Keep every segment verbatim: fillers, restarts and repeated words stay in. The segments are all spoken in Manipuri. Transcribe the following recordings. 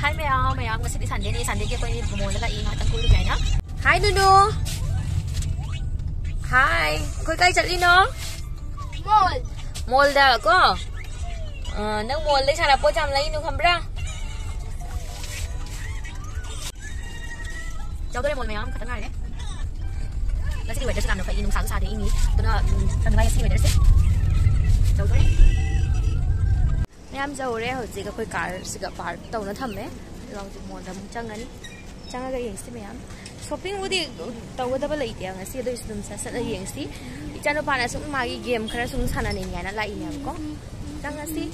Hi, ꯃꯌꯥꯝ, ꯃꯌꯥꯝ, ꯉꯁꯤꯗꯤ Sundayꯅꯤ, Sundayꯒꯤ ꯑꯩꯈꯣꯏ mallꯗ ꯂꯥꯛꯏ, ꯉꯥꯛꯇꯪ ꯀꯣꯏꯔꯨꯒꯦ ꯍꯥꯏꯅ꯫ Hi, ꯅꯨꯅꯨ꯫ Hi, ꯑꯩꯈꯣꯏ ꯀꯥꯏ ꯆꯠꯂꯤꯅꯣ? Mall꯫ Mallꯗ ꯀꯣ? ꯑ, ꯅꯪ mallꯗꯩ ꯁꯥꯟꯅꯄꯣꯠ ꯌꯥꯝ ꯂꯩꯅꯨ, ꯈꯪꯕ꯭ꯔꯥ? ꯌꯧꯗꯣꯔꯦ, mall ꯃꯌꯥꯝ ꯈꯛꯇ ꯉꯥꯏꯔꯦ꯫ ꯉꯁꯤꯗꯤ weatherꯁꯨ ꯌꯥꯝꯅ ꯐꯩ, ꯅꯨꯡꯁꯥꯁꯨ ꯁꯥꯗꯦ, ꯏꯪꯉꯤ꯫ ꯑꯗꯨꯅ, ꯎꯝ, ꯌꯥꯝ ꯅꯨꯡꯉꯥꯏ ꯉꯁꯤꯒꯤ weatherꯁꯦ꯫ ꯌꯧꯗꯣꯔꯦ꯫ ꯃꯌꯥꯝ ꯌꯧꯔꯦ꯫ ꯍꯧꯖꯤꯛ ꯑꯩꯈꯣꯏ carꯁꯤꯒ park ꯇꯧꯅ ꯊꯝꯃꯦ꯫ ꯑꯗꯨꯒ ꯍꯧꯖꯤꯛ mallꯗ ꯑꯃꯨꯛ ꯆꯪꯉꯅꯤ꯫ ꯆꯪꯉꯒ ꯌꯦꯡꯁꯤ ꯃꯌꯥꯝ꯫ Shoppingꯕꯨꯗꯤ ꯇꯧꯒꯗꯕ ꯂꯩꯇꯦ ꯉꯁꯤ, ꯑꯗꯨ ꯑꯣꯏꯁꯨ ꯑꯗꯨꯝ ꯆꯠ ꯆꯠꯂ ꯌꯦꯡꯁꯤ꯫ ꯏꯆꯥꯅꯨꯄꯥꯅ ꯁꯨꯝ ꯃꯥꯒꯤ game ꯈꯔ ꯁꯨꯝ ꯁꯥꯟꯅꯅꯤꯡꯉꯦ ꯍꯥꯏꯅ ꯂꯥꯛꯏꯅꯦꯕꯀꯣ꯫ ꯆꯪꯉꯁꯤ꯫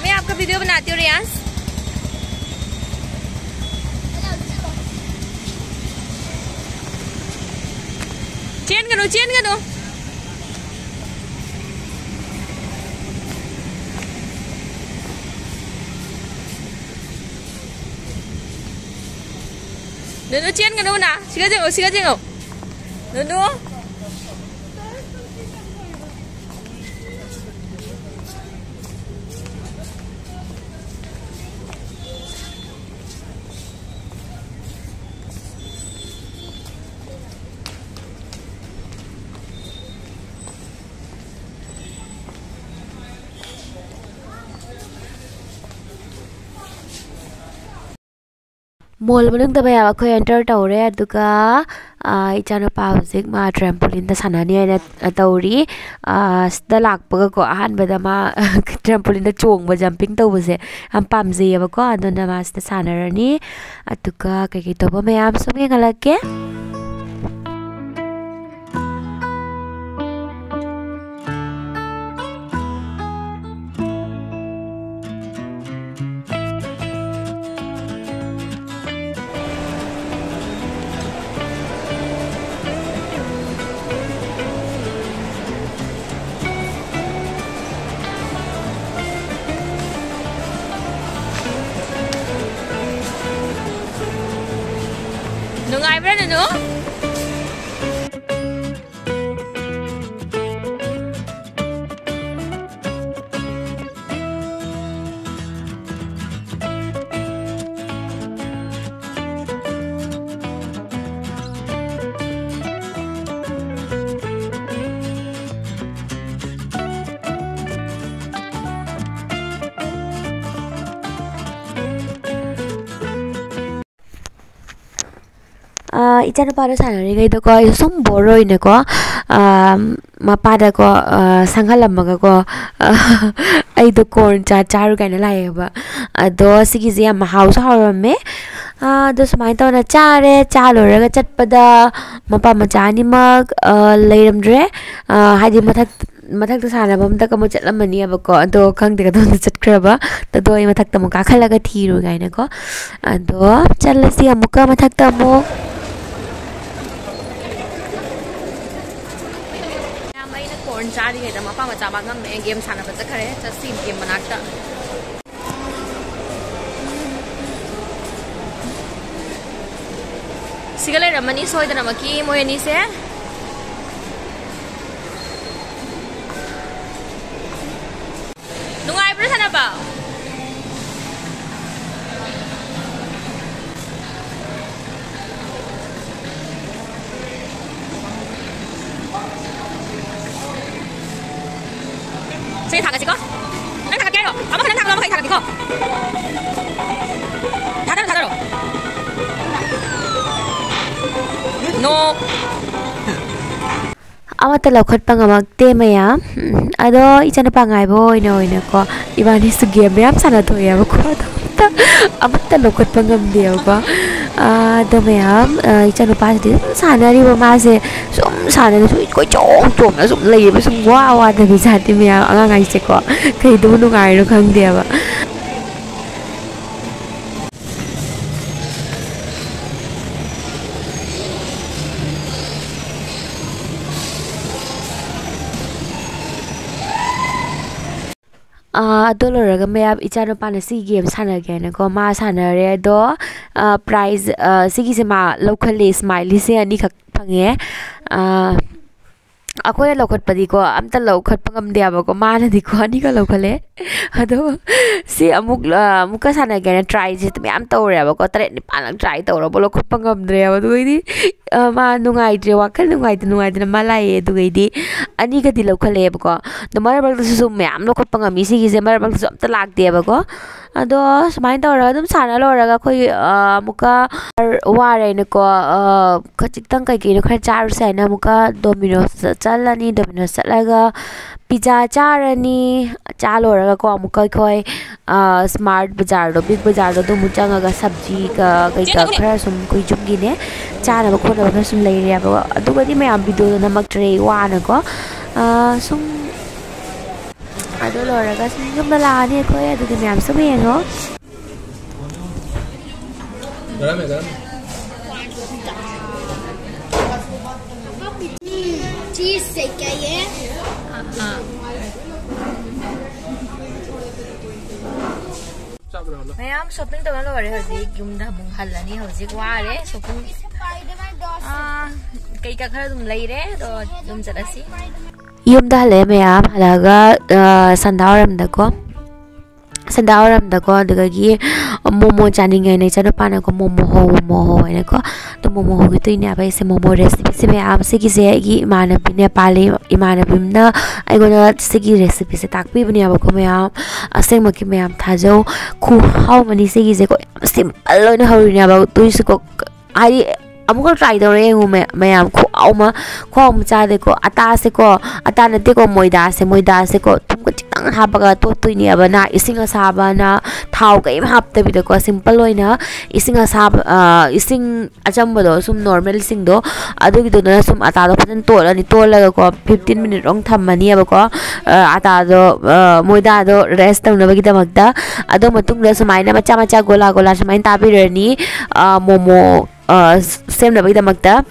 मैं आपका वीडियो बनाती हूँ, रियांश। चेंज करो, चेंज करो। नुनु, चेंज करो ना। सिखा देंगे, सिखा देंगे। नुनु। Mall ꯃꯅꯨꯡꯗ ꯃꯌꯥꯝ ꯑꯩꯈꯣꯏ enter ꯇꯧꯔꯦ꯫ ꯑꯗꯨꯒ, ꯑ, ꯏꯆꯥꯅꯨꯄꯥ ꯍꯧꯖꯤꯛ ꯃꯥ trampolineꯗ ꯁꯥꯟꯅꯅꯤ ꯍꯥꯏꯅ, ꯑ, ꯇꯧꯔꯤ꯫ ꯑ, ꯁꯤꯗ ꯂꯥꯛꯄꯒꯀꯣ, ꯑꯍꯥꯟꯕꯗ ꯃꯥ trampolineꯗ ꯆꯣꯡꯕ, jumping ꯇꯧꯕꯁꯦ ꯌꯥꯝ ꯄꯥꯝꯖꯩꯌꯦꯕꯀꯣ꯫ ꯑꯗꯨꯅ ꯃꯥ ꯁꯤꯗ ꯁꯥꯟꯅꯔꯅꯤ꯫ ꯑꯗꯨꯒ ꯀꯩꯀꯩ ꯇꯧꯕ ꯃꯌꯥꯝ ꯁꯨꯝ ꯌꯦꯡꯍꯜꯂꯛꯀꯦ꯫ ꯅꯨꯡꯉꯥꯏꯕ꯭ꯔꯥ, ꯅꯨꯅꯨ? ꯏꯆꯥꯅꯨꯄꯥꯗꯣ ꯁꯥꯟꯅꯔꯤꯉꯩꯗꯀꯣ, ꯑꯩꯁꯨ ꯁꯨꯝ ꯕꯣꯔ ꯑꯣꯏꯅꯀꯣ, ꯑꯥ, ꯃꯄꯥꯗꯀꯣ, ꯑꯥ, ꯁꯪꯍꯜꯂꯝꯃꯒꯀꯣ, ꯑꯩꯗꯣ ꯀꯣꯔꯟ ꯆꯥ ꯆꯥꯔꯨ ꯀꯥꯏꯅ ꯂꯥꯛꯑꯦꯕ꯫ ꯑꯗꯣ ꯁꯤꯒꯤꯁꯦ ꯌꯥꯝ ꯍꯥꯎꯁꯨ ꯍꯥꯎꯔꯝꯃꯦ꯫ ꯑꯥ, ꯑꯗꯣ ꯁꯨꯃꯥꯏꯅ ꯇꯧꯅ ꯆꯥꯔꯦ꯫ ꯆꯥ ꯂꯣꯏꯔꯒ ꯆꯠꯄꯗ ꯃꯄꯥ ꯃꯆꯥ ꯑꯅꯤꯃꯛ, ꯑꯥ, ꯂꯩꯔꯝꯗ꯭ꯔꯦ꯫ ꯑꯥ, ꯍꯥꯏꯗꯤ ꯃꯊꯛ-, ꯃꯊꯛꯇ ꯁꯥꯟꯅꯐꯝꯗꯒ ꯑꯃꯨꯛ ꯆꯠꯂꯝꯃꯅꯤꯕꯀꯣ꯫ ꯑꯗꯣ ꯈꯪꯗꯦ ꯀꯗꯣꯝꯗ ꯆꯠꯈ꯭ꯔꯕ꯫ ꯑꯗꯣ ꯑꯩ ꯃꯊꯛꯇ ꯑꯃꯨꯛ ꯀꯥꯈꯠꯂꯒ ꯊꯤꯔꯨ ꯀꯥꯏꯅꯀꯣ꯫ ꯑꯗꯣ ꯆꯠꯂꯁꯤ ꯑꯃꯨꯛꯀ ꯃꯊꯛꯇ ꯑꯃꯨꯛ꯫ ꯃꯌꯥꯝ, ꯑꯩꯅ ꯀꯣꯔꯟ ꯆꯥꯔꯤꯉꯩꯗ ꯃꯄꯥ ꯃꯆꯥ ꯃꯥꯡꯉꯝꯃꯦ, ꯒꯦꯝ ꯁꯥꯟꯅꯕ ꯆꯠꯈ꯭ꯔꯦ꯫ ꯆꯠꯁꯤ ꯒꯦꯝ ꯃꯅꯥꯛꯇ꯫ ꯁꯤꯒ ꯂꯩꯔꯝꯃꯅꯤ ꯁꯣꯏꯗꯅꯃꯛꯀꯤ ꯃꯣꯏ ꯑꯅꯤꯁꯦ꯫ ꯅꯨꯡꯉꯥꯏꯕ꯭ꯔꯥ ꯁꯥꯟꯅꯕ? ꯁꯦ, ꯊꯥꯡꯒꯠꯁꯤꯀꯣ꯫ ꯅꯪ ꯊꯥꯡꯒꯠꯀꯦ ꯍꯥꯏꯔꯣ? ꯑꯃꯈꯛ ꯅꯪ ꯊꯥꯡꯒꯠꯂꯣ, ꯑꯃꯈꯛ ꯑꯩ ꯊꯥꯡꯒꯠꯀꯦꯀꯣ꯫ ꯊꯥꯗꯔꯣ, ꯊꯥꯗꯔꯣ꯫ ꯅꯣ꯫ ꯑꯃꯠꯇ ꯂꯧꯈꯠꯄ ꯉꯝꯃꯛꯇꯦ ꯃꯌꯥꯝ꯫ ꯎꯝ, ꯑꯗꯣ ꯏꯆꯥꯅꯨꯄꯥ ꯉꯥꯏꯕ ꯑꯣꯏꯅ, ꯑꯣꯏꯅꯀꯣ, ꯏꯕꯥꯅꯤꯁꯨ ꯒꯦꯝ ꯃꯌꯥꯝ ꯁꯥꯟꯅꯊꯣꯛꯑꯦꯕꯀꯣ꯫ ꯑꯗꯣ ꯑꯃꯠꯇ, ꯑꯃꯠꯇ ꯂꯧꯈꯠꯄ ꯉꯝꯗꯦꯕꯀꯣ꯫ ꯑꯥ, ꯑꯗꯣ ꯃꯌꯥꯝ, ꯑꯥ, ꯏꯆꯥꯅꯨꯄꯥꯁꯤꯗꯤ ꯁꯨꯝ ꯁꯥꯟꯅꯔꯤꯕ ꯃꯥꯁꯦ꯫ ꯁꯨꯝ ꯁꯥꯟꯅꯅ ꯁꯨꯝ ꯀꯣꯏꯆꯣꯡ ꯆꯣꯡꯅ ꯁꯨꯝ ꯂꯩꯌꯦꯕ, ꯁꯨꯝ ꯋꯥ ꯋꯥꯗꯕꯤ ꯖꯥꯠꯇꯤ ꯃꯌꯥꯝ꯫ ꯑꯉꯥꯡ ꯍꯥꯏꯁꯦꯀꯣ, ꯀꯩꯗꯧ ꯅꯨꯡꯉꯥꯏꯔꯤꯅꯣ ꯈꯪꯗꯦꯕ꯫ ꯑꯥ, ꯑꯗꯨ ꯂꯣꯏꯔꯒ ꯃꯌꯥꯝ, ꯏꯆꯥꯅꯨꯄꯥꯅ ꯁꯤ ꯒꯦꯝ ꯁꯥꯟꯅꯒꯦꯅꯀꯣ, ꯃꯥ ꯁꯥꯟꯅꯔꯦ꯫ ꯑꯗꯣ, ꯑꯥ, ꯄ꯭ꯔꯥꯏꯖ, ꯑꯥ, ꯁꯤꯒꯤꯁꯦ ꯃꯥ ꯂꯧꯈꯠꯂꯦ, ꯏꯁꯃꯥꯏꯂꯤꯁꯦ ꯑꯅꯤꯈꯛ ꯐꯪꯉꯦ꯫ ꯑꯥ, ꯑꯩꯈꯣꯏꯅ ꯂꯧꯈꯠꯄꯗꯤꯀꯣ, ꯑꯝꯇ ꯂꯧꯈꯠꯄ ꯉꯝꯗꯦꯕꯀꯣ, ꯃꯥꯅꯗꯤꯀꯣ ꯑꯅꯤꯈꯛ ꯂꯧꯈꯠꯂꯦ꯫ ꯑꯗꯣ ꯁꯤ ꯑꯃꯨꯛ, ꯑꯥ, ꯑꯃꯨꯛꯀ ꯁꯥꯟꯅꯒꯦꯅ ꯇ꯭ꯔꯥꯏꯁꯦ ꯃꯌꯥꯝ ꯇꯧꯔꯦꯕꯀꯣ, ꯇꯔꯦꯠ ꯅꯤꯄꯥꯜꯂꯛ ꯇ꯭ꯔꯥꯏ ꯇꯧꯔꯕ, ꯂꯧꯈꯠꯄ ꯉꯝꯗ꯭ꯔꯦꯕ꯫ ꯑꯗꯨꯒꯩꯗꯤ ꯑ, ꯃꯥ ꯅꯨꯡꯉꯥꯏꯇ꯭ꯔꯦ, ꯋꯥꯈꯜ ꯅꯨꯡꯉꯥꯏꯇ-, ꯅꯨꯡꯉꯥꯏꯇꯅ ꯃꯥ ꯂꯥꯛꯑꯦ꯫ ꯑꯗꯨꯒꯩꯗꯤ ꯑꯅꯤꯒꯗꯤ ꯂꯧꯈꯠꯂꯛꯑꯦꯕꯀꯣ꯫ ꯑꯗꯣ ꯃꯔꯛ ꯃꯔꯛꯇꯁꯨ ꯁꯨꯝ ꯃꯌꯥꯝ ꯂꯧꯈꯠꯄ ꯉꯝꯃꯤ꯫ ꯁꯤꯒꯤꯁꯦ ꯃꯔꯛ ꯃꯔꯛꯇꯁꯨ ꯑꯝꯇ ꯂꯥꯛꯇꯦꯕꯀꯣ꯫ ꯑꯗꯣ ꯁꯨꯃꯥꯏꯅ ꯇꯧꯔꯒ ꯑꯗꯨꯝ ꯁꯥꯟꯅ ꯂꯣꯏꯔꯒ ꯑꯩꯈꯣꯏ, ꯑ, ꯑꯃꯨꯛꯀ ꯋꯥꯔꯦꯅꯀꯣ, ꯑ, ꯈꯖꯤꯛꯇꯪ ꯀꯩꯀꯩꯅꯣ ꯈꯔ ꯆꯥꯔꯨꯁꯦ ꯍꯥꯏꯅ ꯑꯃꯨꯛꯀ Domino's ꯆꯠꯂꯅꯤ꯫ Domino's ꯆꯠꯂꯒ pizza ꯆꯥꯔꯅꯤ꯫ ꯆꯥ ꯂꯣꯏꯔꯒꯀꯣ ꯑꯃꯨꯛꯀ ꯑꯩꯈꯣꯏ, ꯑ, Smart Bazaarꯗꯣ, Big Bazaarꯗꯣ ꯑꯗꯨ ꯑꯃꯨꯛ ꯆꯪꯉꯒ ꯁꯕꯖꯤꯒ ꯀꯩꯀꯥ ꯈꯔ ꯁꯨꯝ ꯑꯩꯈꯣꯏ ꯌꯨꯝꯒꯤꯅꯦ ꯆꯥꯅꯕ ꯈꯣꯠꯅꯕ ꯈꯔ ꯁꯨꯝ ꯂꯩꯔꯦꯕ꯫ ꯑꯗꯨꯒꯗꯤ ꯃꯌꯥꯝ videoꯗꯣ ꯅꯝꯃꯛꯇ꯭ꯔꯦ ꯋꯥꯅꯀꯣ꯫ ꯑ, ꯁꯨꯝ ꯑꯗꯨ ꯂꯣꯏꯔꯒ ꯁꯨꯝ ꯌꯨꯝꯗ ꯂꯥꯛꯑꯅꯤ ꯑꯩꯈꯣꯏ꯫ ꯑꯗꯨꯗꯤ ꯃꯌꯥꯝ ꯁꯨꯝ ꯌꯦꯡꯉꯣ꯫ ꯆꯤꯁ ꯁꯦ ꯀꯩꯌꯦ꯫ ꯃꯌꯥꯝ shopping ꯇꯧꯕ ꯂꯣꯏꯔꯦ, ꯍꯧꯖꯤꯛ ꯌꯨꯝꯗ ꯑꯃꯨꯛ ꯍꯜꯂꯅꯤ꯫ ꯍꯧꯖꯤꯛ ꯋꯥꯔꯦ shopping꯫ ꯑꯥ, ꯀꯩꯀꯥ ꯈꯔ ꯑꯗꯨꯝ ꯂꯩꯔꯦ, ꯑꯗꯣ ꯌꯨꯝ ꯆꯠꯂꯁꯤ꯫ ꯌꯨꯝꯗ ꯍꯜꯂꯛꯑꯦ ꯃꯌꯥꯝ꯫ ꯍꯜꯂꯛꯑꯒ, ꯑ, ꯁꯟꯗꯥ ꯑꯣꯏꯔꯝꯗꯀꯣ, ꯁꯟꯗꯥ ꯑꯣꯏꯔꯝꯗꯀꯣ, ꯑꯗꯨꯗꯒꯤ ꯃꯣꯃꯣ ꯆꯥꯅꯤꯡꯉꯦꯅ ꯏꯆꯥꯅꯨꯄꯥꯅꯀꯣ, "ꯃꯣꯃꯣ ꯍꯧ, ꯃꯣꯃꯣ ꯍꯧ" ꯍꯥꯏꯅꯀꯣ꯫ ꯑꯗꯣ ꯃꯣꯃꯣ ꯍꯧꯈꯤꯗꯣꯏꯅꯦꯕ ꯑꯩꯁꯦ꯫ ꯃꯣꯃꯣ recipeꯁꯦ ꯃꯌꯥꯝ, ꯁꯤꯒꯤꯁꯦ ꯑꯩꯒꯤ ꯏꯃꯥꯟꯅꯕꯤ, ꯅꯦꯄꯥꯂꯤ ꯏꯃꯥꯟꯅꯕꯤ ꯑꯃꯅ ꯑꯩꯉꯣꯟꯗ ꯁꯤꯒꯤ recipeꯁꯦ ꯇꯥꯛꯄꯤꯕꯅꯦꯕꯀꯣ ꯃꯌꯥꯝ꯫ ꯑꯁꯦꯡꯃꯛꯀꯤ ꯃꯌꯥꯝ ꯊꯥꯖꯧ꯫ ꯈꯨꯍꯥꯎ ꯑꯃꯅꯤ ꯁꯤꯒꯤꯁꯦꯀꯣ꯫ ꯌꯥꯝ simple ꯑꯣꯏꯅ ꯍꯧꯔꯤꯅꯦꯕ꯫ ꯑꯗꯨꯏꯁꯨꯀꯣ, ꯍꯥꯏꯗꯤ, ꯑꯃꯨꯛꯀ try ꯇꯧꯔ ꯌꯦꯡꯉꯨ ꯃꯌꯥ-, ꯃꯌꯥꯝ꯫ ꯈꯨꯍꯥꯎ ꯑꯃ, ꯈꯨꯍꯥꯎ ꯑꯃ ꯆꯥꯗꯦꯀꯣ꯫ ꯑꯇꯥꯁꯦꯀꯣ, ꯑꯇꯥ ꯅꯠꯇꯦꯀꯣ, ꯃꯣꯏꯗꯥꯁꯦ, ꯃꯣꯏꯗꯥꯁꯦꯀꯣ, ꯊꯨꯝꯒ ꯈꯤꯇꯪ ꯍꯥꯞꯄꯒ ꯇꯣꯠꯇꯣꯏꯅꯦꯕ꯫ ꯅ ꯏꯁꯤꯡ ꯑꯁꯥꯕꯅ ꯊꯥꯎ ꯀꯔꯤꯝ ꯍꯥꯞꯇꯕꯤꯗꯀꯣ, simple ꯑꯣꯏꯅ ꯏꯁꯤꯡ ꯑꯁꯥꯕ, ꯑ, ꯏꯁꯤꯡ ꯑꯆꯝꯕꯗꯣ, ꯁꯨꯝ normal ꯏꯁꯤꯡꯗꯣ, ꯑꯗꯨꯒꯤꯗꯨꯅ ꯁꯨꯝ ꯑꯇꯥꯗꯣ ꯐꯖꯅ ꯇꯣꯠꯂꯅꯤ꯫ ꯇꯣꯠꯂꯒꯀꯣ, fifteen minute ꯔꯣꯡ ꯊꯝꯃꯅꯤꯕꯀꯣ, ꯑ, ꯑꯇꯥꯗꯣ, ꯑ, ꯃꯣꯏꯗꯥꯗꯣ rest ꯇꯧꯅꯕꯒꯤꯗꯃꯛꯇ꯫ ꯑꯗꯨ ꯃꯇꯨꯡꯗ ꯁꯨꯃꯥꯏꯅ ꯃꯆꯥ ꯃꯆꯥ ꯒꯣꯂꯥ ꯒꯣꯂꯥ ꯁꯨꯃꯥꯏꯅ ꯇꯥꯕꯤꯔꯅꯤ꯫ ꯑ, ꯃꯣꯃꯣ ꯑ, ꯁꯦꯝꯅꯕꯒꯤꯗꯃꯛꯇ꯫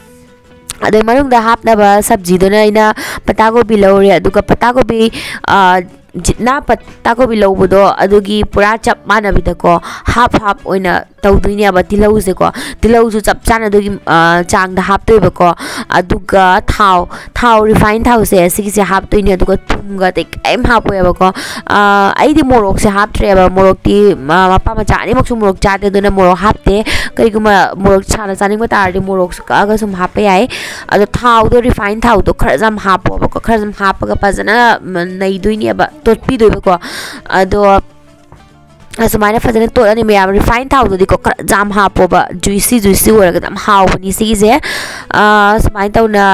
ꯑꯗꯩ ꯃꯅꯨꯡꯗ ꯍꯥꯞꯅꯕ ꯁꯕꯖꯤꯗꯨꯅ ꯑꯩꯅ ꯄꯇꯥ ꯀꯣꯕꯤ ꯂꯧꯔꯦ, ꯑꯗꯨꯒ ꯄꯇꯥ ꯀꯣꯕꯤ, ꯑ, ꯖꯤꯠꯅ ꯄꯇꯥ ꯀꯣꯕꯤ ꯂꯧꯕꯗꯣ ꯑꯗꯨꯒꯤ ꯄꯨꯔꯥ ꯆꯞ ꯃꯥꯟꯅꯕꯤꯗꯀꯣ, half half ꯑꯣꯏꯅ ꯇꯧꯗꯣꯏꯅꯦꯕ ꯇꯤꯜꯍꯧꯁꯦꯀꯣ꯫ ꯇꯤꯜꯍꯧꯁꯨ ꯆꯞ ꯆꯥꯅ ꯑꯗꯨꯒꯤ, ꯑ, ꯆꯥꯡꯗ ꯍꯥꯞꯇꯣꯏꯕꯀꯣ꯫ ꯑꯗꯨꯒ ꯊꯥꯎ, ꯊꯥꯎ, refine ꯊꯥꯎꯁꯦ ꯁꯤꯒꯤꯁꯦ ꯍꯥꯞꯇꯣꯏꯅꯦ, ꯑꯗꯨꯒ ꯊꯨꯝꯒ ꯑꯇꯩ ꯀꯩꯝ ꯍꯥꯞꯄꯣꯏꯕꯀꯣ꯫ ꯑ, ꯑꯩꯗꯤ ꯃꯣꯔꯣꯛꯁꯦ ꯍꯥꯞꯇ꯭ꯔꯦꯕ꯫ ꯃꯣꯔꯣꯛꯇꯤ, ꯃ-, ꯃꯄꯥ ꯃꯆꯥ ꯑꯅꯤꯃꯛꯁꯨ ꯃꯣꯔꯣꯛ ꯆꯥꯗꯦ, ꯑꯗꯨꯅ ꯃꯣꯔꯣꯛ ꯍꯥꯞꯇꯦ꯫ ꯀꯩꯒꯨꯝꯕ ꯃꯣꯔꯣꯛ ꯁꯥꯅ ꯆꯥꯅꯤꯡꯕ ꯇꯥꯔꯗꯤ ꯃꯣꯔꯣꯛꯁꯨ ꯀꯛꯑꯒ ꯁꯨꯝ ꯍꯥꯞꯄ ꯌꯥꯏ꯫ ꯑꯗꯣ ꯊꯥꯎꯗꯣ, refine ꯊꯥꯎꯗꯣ ꯈꯔ ꯌꯥꯝ ꯍꯥꯞꯄꯣꯕꯀꯣ, ꯈꯔ ꯌꯥꯝ ꯍꯥꯞꯄꯒ ꯐꯖꯅ, ꯃ-, ꯅꯩꯗꯣꯏꯅꯦꯕ, ꯇꯣꯠꯄꯤꯗꯣꯏꯕꯀꯣ꯫ ꯑꯗꯣ ꯑꯁꯨꯃꯥꯏꯅ ꯐꯖꯅ ꯇꯣꯠꯂꯅꯤ ꯃꯌꯥꯝ꯫ Refine ꯊꯥꯎꯗꯨꯗꯤꯀꯣ ꯈꯔ ꯌꯥꯝ ꯍꯥꯞꯄꯣꯕ, juicy juicy ꯑꯣꯏꯔꯒ ꯌꯥꯝ ꯍꯥꯎꯕꯅꯤ ꯁꯤꯒꯤꯁꯦ꯫ ꯑꯥ, ꯁꯨꯃꯥꯏꯅ ꯇꯧꯅ,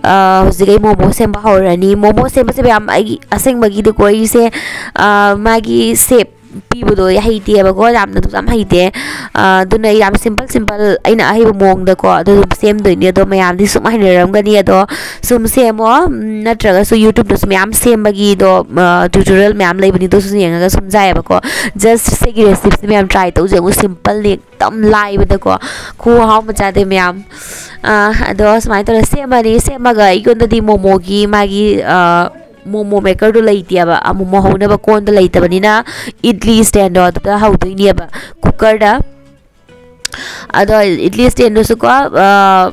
ꯑꯥ, ꯍꯧꯖꯤꯛ ꯑꯩ ꯃꯣꯃꯣ ꯁꯦꯝꯕ ꯍꯧꯔꯅꯤ꯫ ꯃꯣꯃꯣ ꯁꯦꯝꯕꯁꯦ ꯃꯌꯥꯝ ꯑꯩꯒꯤ ꯑꯁꯦꯡꯕꯒꯤꯗꯤꯀꯣ ꯑꯩꯁꯦ, ꯑꯥ, ꯃꯥꯒꯤ shape ꯄꯤꯕꯗꯣ ꯑꯩ ꯍꯩꯇꯦꯕꯀꯣ, ꯌꯥꯝꯅ ꯑꯗꯨꯝ ꯌꯥꯝ ꯍꯩꯇꯦ꯫ ꯑꯥ, ꯑꯗꯨꯅ ꯑꯩ ꯌꯥꯝ simple simple ꯑꯩꯅ ꯑꯍꯩꯕ ꯃꯑꯣꯡꯗꯀꯣ ꯑꯗꯨ ꯑꯗꯨꯝ ꯁꯦꯝꯗꯣꯏꯅꯦ꯫ ꯑꯗꯣ ꯃꯌꯥꯝꯗꯤ ꯁꯨꯝ ꯍꯩꯅꯔꯝꯒꯅꯤ꯫ ꯑꯗꯣ ꯁꯨꯝ ꯁꯦꯝꯃꯣ꯫ ꯎꯝ, ꯅꯠꯇ꯭ꯔꯒꯁꯨ YouTube-ꯇꯁꯨ ꯃꯌꯥꯝ ꯁꯦꯝꯕꯒꯤꯗꯣ, ꯑ, tutorial ꯃꯌꯥꯝ ꯂꯩꯕꯅꯤ, ꯑꯗꯨꯁꯨ ꯌꯦꯡꯉꯒ ꯁꯨꯝ ꯌꯥꯏꯑꯕꯀꯣ꯫ Just ꯁꯤꯒꯤ recipe-ꯁꯦ ꯃꯌꯥꯝ try ꯇꯧꯁꯦ꯫ ꯑꯃꯨꯛ simple-ꯅꯤ, ꯑꯗꯨꯝ ꯂꯥꯏꯕꯗꯀꯣ꯫ ꯈꯨꯍꯥꯎ ꯃꯆꯥꯗꯤ ꯃꯌꯥꯝ꯫ ꯑ, ꯑꯗꯣ ꯁꯨꯃꯥꯏꯅ ꯇꯧꯔ ꯁꯦꯝꯃꯅꯤ꯫ ꯁꯦꯝꯃꯒ ꯑꯩꯉꯣꯟꯗꯗꯤ ꯃꯣꯃꯣꯒꯤ ꯃꯥꯒꯤ, ꯑ, ꯃꯣꯃꯣ maker-ꯗꯣ ꯂꯩꯇꯦꯕ꯫ ꯑ, ꯃꯣꯃꯣ ꯍꯧꯅꯕ ꯀꯣꯟꯗꯣ ꯂꯩꯇꯕꯅꯤꯅ ꯏꯗꯂꯤ stand-ꯗꯣ ꯑꯗꯨꯗ ꯍꯧꯗꯣꯏꯅꯦꯕ, cooker-ꯗ꯫ ꯑꯗꯣ ꯏꯗꯂꯤ stand-ꯗꯨꯁꯨꯀꯣ, ꯑ,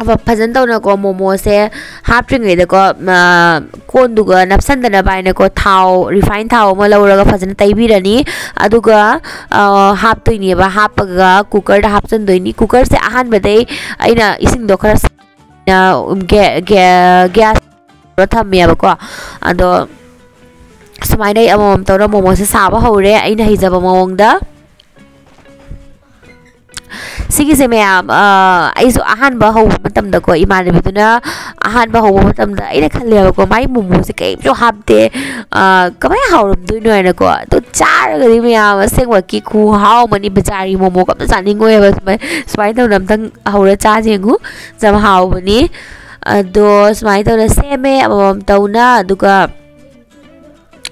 ꯐ-, ꯐꯖꯅ ꯇꯧꯅꯀꯣ ꯃꯣꯃꯣꯁꯦ ꯍꯥꯞꯇ꯭ꯔꯤꯉꯩꯗꯀꯣ, ꯑ, ꯀꯣꯟꯗꯨꯒ ꯅꯞꯁꯟꯗꯅꯕ ꯍꯥꯏꯅꯀꯣ ꯊꯥꯎ, refine ꯊꯥꯎ ꯑꯃ ꯂꯧꯔꯒ ꯐꯖꯅ ꯇꯩꯕꯤꯔꯅꯤ꯫ ꯑꯗꯨꯒ, ꯑ, ꯍꯥꯞꯇꯣꯏꯅꯦꯕ꯫ ꯍꯥꯞꯄꯒ cooker-ꯗ ꯍꯥꯞꯆꯤꯟꯗꯣꯏꯅꯤ꯫ Cooker-ꯁꯦ ꯑꯍꯥꯟꯕꯗꯩ ꯑꯩꯅ ꯏꯁꯤꯡꯗꯣ ꯈꯔ ꯁꯥ-, ꯒꯦ-, ꯒꯦ-, gas ꯊꯝꯃꯦꯕꯀꯣ꯫ ꯑꯗꯣ ꯁꯨꯃꯥꯏꯅ ꯑꯩ ꯑꯃꯃꯝ ꯇꯧꯔ ꯃꯣꯃꯣꯁꯦ ꯁꯥꯕ ꯍꯧꯔꯦ ꯑꯩꯅ ꯍꯩꯖꯕ ꯃꯑꯣꯡꯗ꯫ ꯁꯤꯒꯤꯁꯦ ꯃꯌꯥꯝ, ꯑ, ꯑꯩꯁꯨ ꯑꯍꯥꯟꯕ ꯍꯧꯕ ꯃꯇꯝꯗꯀꯣ, ꯏꯃꯥꯟꯅꯕꯤꯗꯨꯅ ꯑꯍꯥꯟꯕ ꯍꯧꯕ ꯃꯇꯝꯗ ꯑꯩꯅ ꯈꯜꯂꯦꯕꯀꯣ, "ꯃꯥꯏ ꯃꯣꯃꯣꯁꯦ ꯀꯩꯝꯁꯨ ꯍꯥꯞꯇꯦ, ꯑ, ꯀꯃꯥꯏꯅ ꯍꯥꯎꯔꯝꯗꯣꯏꯅꯣ?" ꯍꯥꯏꯅꯀꯣ꯫ ꯑꯗꯨ ꯆꯥꯔꯒꯗꯤ ꯃꯌꯥꯝ ꯑꯁꯦꯡꯕꯀꯤ ꯈꯨꯍꯥꯎ ꯑꯃꯅꯤ꯫ ꯕꯖꯥꯔꯒꯤ ꯃꯣꯃꯣꯒ ꯑꯝꯇ ꯆꯥꯅꯤꯡꯉꯣꯏꯕ꯫ ꯁꯨꯃꯥꯏ-, ꯁꯨꯃꯥꯏꯅ ꯇꯧꯅ ꯑꯝꯇꯪ ꯍꯧꯔ ꯆꯥꯁꯦ ꯌꯦꯡꯉꯨ, ꯌꯥꯝ ꯍꯥꯎꯕꯅꯤ꯫ ꯑꯗꯣ ꯁꯨꯃꯥꯏꯅ ꯇꯧꯅ ꯁꯦꯝꯃꯦ ꯑꯃꯃꯝ ꯇꯧꯅ꯫ ꯑꯗꯨꯒ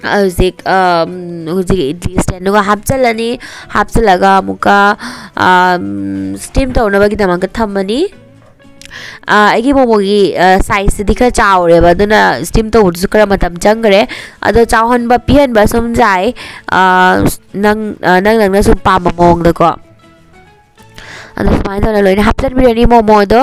ꯍꯧꯖꯤꯛ, ꯑꯝ, ꯍꯧꯖꯤꯛ ꯏꯗꯂꯤ stand-ꯗꯨꯒ ꯍꯥꯞꯆꯤꯜꯂꯅꯤ꯫ ꯍꯥꯞꯆꯤꯜꯂꯒ ꯑꯃꯨꯛꯀ, ꯑꯝ, steam ꯇꯧꯅꯕꯒꯤꯗꯃꯛꯇ ꯊꯝꯃꯅꯤ꯫ ꯑ, ꯑꯩꯒꯤ ꯃꯣꯃꯣꯒꯤ, ꯑ, size-ꯁꯤꯗꯤ ꯈꯔ ꯆꯥꯎꯔꯦꯕ, ꯑꯗꯨꯅ steam ꯇꯧꯕꯗꯨꯁꯨ ꯈꯔ ꯃꯇꯝ ꯆꯪꯈ꯭ꯔꯦ꯫ ꯑꯗꯣ ꯆꯥꯎꯍꯟꯕ ꯄꯤꯍꯟꯕ ꯁꯨꯝ ꯌꯥꯏ꯫ ꯑ, ꯅꯪ, ꯑ, ꯅꯪ ꯅꯪꯅ ꯁꯨꯝ ꯄꯥꯝꯕ ꯃꯑꯣꯡꯗꯀꯣ꯫ ꯑꯗꯣ ꯁꯨꯃꯥꯏꯅ ꯇꯧꯅ ꯂꯣꯏꯅ ꯍꯥꯞꯆꯤꯟꯕꯤꯔꯅꯤ ꯃꯣꯃꯣꯗꯣ꯫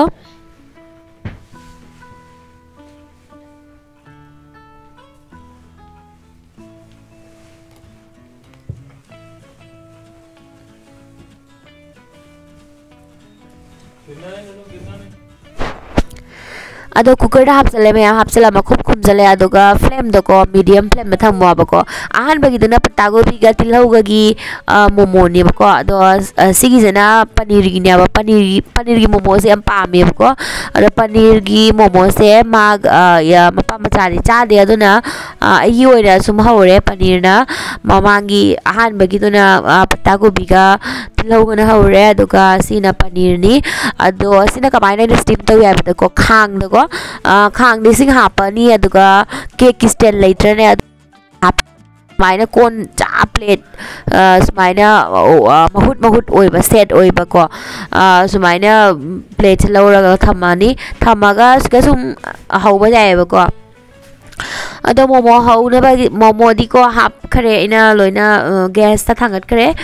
ꯑꯗꯣ cooker ꯗ ꯍꯥꯞꯆꯜꯂꯦ ꯃꯌꯥꯝ, ꯍꯥꯞꯆꯜꯂ ꯃꯈꯨꯝ ꯈꯨꯝꯖꯜꯂꯦ꯫ ꯑꯗꯨꯒ flame ꯗꯀꯣ medium flame ꯗ ꯊꯝꯃꯣꯕꯀꯣ꯫ ꯑꯍꯥꯟꯕꯒꯤꯗꯨꯅ ꯄꯠꯇꯥ ꯀꯣꯕꯤꯒ ꯇꯤꯜꯍꯧꯒꯒꯤ, ꯑ, ꯃꯣꯃꯣꯅꯦꯕꯀꯣ꯫ ꯑꯗꯣ, ꯑ, ꯁꯤꯒꯤꯁꯤꯅ ꯄꯅꯤꯔꯒꯤꯅꯦꯕ꯫ ꯄꯅꯤꯔꯒꯤ, ꯄꯅꯤꯔꯒꯤ ꯃꯣꯃꯣꯁꯦ ꯌꯥꯝ ꯄꯥꯝꯃꯦꯕꯀꯣ꯫ ꯑꯗꯣ ꯄꯅꯤꯔꯒꯤ ꯃꯣꯃꯣꯁꯦ ꯃꯥ, ꯑ, ꯌꯥ-, ꯃꯄꯥ ꯃꯆꯥꯗꯤ ꯆꯥꯗꯦ꯫ ꯑꯗꯨꯅ, ꯑ, ꯑꯩꯒꯤ ꯑꯣꯏꯅ ꯁꯨꯝ ꯍꯧꯔꯦ꯫ ꯄꯅꯤꯔꯅ ꯃꯃꯥꯡꯒꯤ ꯑꯍꯥꯟꯕꯒꯤꯗꯨꯅ, ꯑ, ꯄꯠꯇꯥ ꯀꯣꯕꯤꯒ ꯇꯤꯜꯍꯧꯒꯅ ꯍꯧꯔꯦ, ꯑꯗꯨꯒ ꯁꯤꯅ ꯄꯅꯤꯔꯅꯤ꯫ ꯑꯗꯣ ꯁꯤꯅ ꯀꯃꯥꯏꯅ ꯑꯩꯅ steam ꯇꯧꯏ ꯍꯥꯏꯕꯗꯀꯣ, ꯈꯥꯡꯗꯀꯣ, ꯑ, ꯈꯥꯡꯗ ꯏꯁꯤꯡ ꯍꯥꯞꯄꯅꯤ, ꯑꯗꯨꯒ cake ꯀꯤ stand ꯂꯩꯇ꯭ꯔꯅꯦ, ꯑꯗꯨ ꯍꯥꯞ-, ꯁꯨꯃꯥꯏꯅ ꯀꯣꯟ ꯆꯥ plate, ꯑ, ꯁꯨꯃꯥꯏꯅ, ꯑ, ꯑ, ꯃꯍꯨꯠ ꯃꯍꯨꯠ ꯑꯣꯏꯕ, set ꯑꯣꯏꯕꯀꯣ, ꯑ, ꯁꯨꯃꯥꯏꯅ plate ꯁꯦ ꯂꯧꯔꯒ ꯊꯝꯃꯅꯤ꯫ ꯊꯝꯃꯒ ꯁꯤꯗ ꯁꯨꯝ ꯍꯧꯕ ꯌꯥꯏꯑꯕꯀꯣ꯫ ꯑꯗꯣ ꯃꯣꯃꯣ ꯍꯧꯅꯕꯒꯤ, ꯃꯣꯃꯣꯗꯤꯀꯣ ꯍꯥꯞꯈ꯭ꯔꯦ ꯑꯩꯅ ꯂꯣꯏꯅ, ꯑ, gas ꯇ ꯊꯥꯡꯒꯠꯈ꯭ꯔꯦ꯫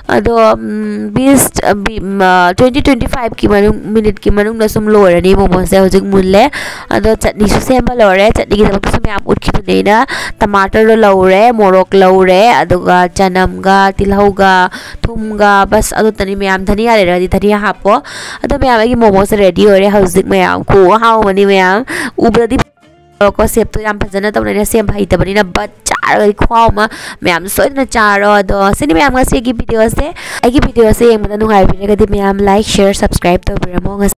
ꯑꯗꯣ, ꯎꯝ, ꯕꯤꯁ, ꯑ, ꯕꯤ-, ꯎꯝ, ꯑ, twenty, twenty five ꯀꯤ ꯃꯅꯨꯡ, minute ꯀꯤ ꯃꯅꯨꯡꯗ ꯁꯨꯝ ꯂꯣꯏꯔꯅꯤ꯫ ꯃꯣꯃꯣꯁꯦ ꯍꯧꯖꯤꯛ ꯃꯨꯜꯂꯦ꯫ ꯑꯗꯣ ꯆꯠꯅꯤꯁꯨ ꯁꯦꯝꯕ ꯂꯣꯏꯔꯦ꯫ ꯆꯠꯅꯤꯒꯤꯗꯃꯛꯇꯁꯨ ꯃꯌꯥꯝ ꯎꯠꯈꯤꯕꯅꯦ ꯑꯩꯅ꯫ Tomato ꯗꯣ ꯂꯧꯔꯦ, ꯃꯣꯔꯣꯛ ꯂꯧꯔꯦ, ꯑꯗꯨꯒ ꯆꯅꯝꯒ, ꯇꯤꯜꯍꯧꯒ, ꯊꯨꯝꯒ, ꯕꯁ ꯑꯗꯨꯇꯅꯤ ꯃꯌꯥꯝ꯫ ꯙꯅꯤꯌꯥ ꯂꯩꯔꯒꯗꯤ ꯙꯅꯤꯌꯥ ꯍꯥꯞꯄꯣ꯫ ꯑꯗꯣ ꯃꯌꯥꯝ, ꯑꯩꯒꯤ ꯃꯣꯃꯣꯁꯦ ready ꯑꯣꯏꯔꯦ ꯍꯧꯖꯤꯛ ꯃꯌꯥꯝ꯫ ꯈꯨꯍꯥꯎ ꯑꯃꯅꯤ ꯃꯌꯥꯝ꯫ ꯎꯕꯗꯗꯤ ꯀꯣ, shape ꯇꯣ ꯌꯥꯝ ꯐꯖꯅ ꯇꯧꯅ ꯑꯩꯅ ꯁꯦꯝꯕ ꯍꯩꯇꯕꯅꯤꯅ, but ꯆꯥꯔꯒꯗꯤ ꯈꯨꯍꯥꯎ ꯑꯃ꯫ ꯃꯌꯥꯝ ꯁꯣꯏꯗꯅ ꯆꯥꯔꯣ꯫ ꯑꯗꯣ ꯁꯤꯅꯤ ꯃꯌꯥꯝ ꯉꯁꯤꯒꯤ video ꯁꯦ꯫ ꯑꯩꯒꯤ video ꯁꯦ ꯌꯦꯡꯕꯗ ꯅꯨꯡꯉꯥꯏꯕꯤꯔꯒꯗꯤ ꯃꯌꯥꯝ like, share, subscribe ꯇꯧꯕꯤꯔꯝꯃꯣ꯫ ꯉꯁꯤ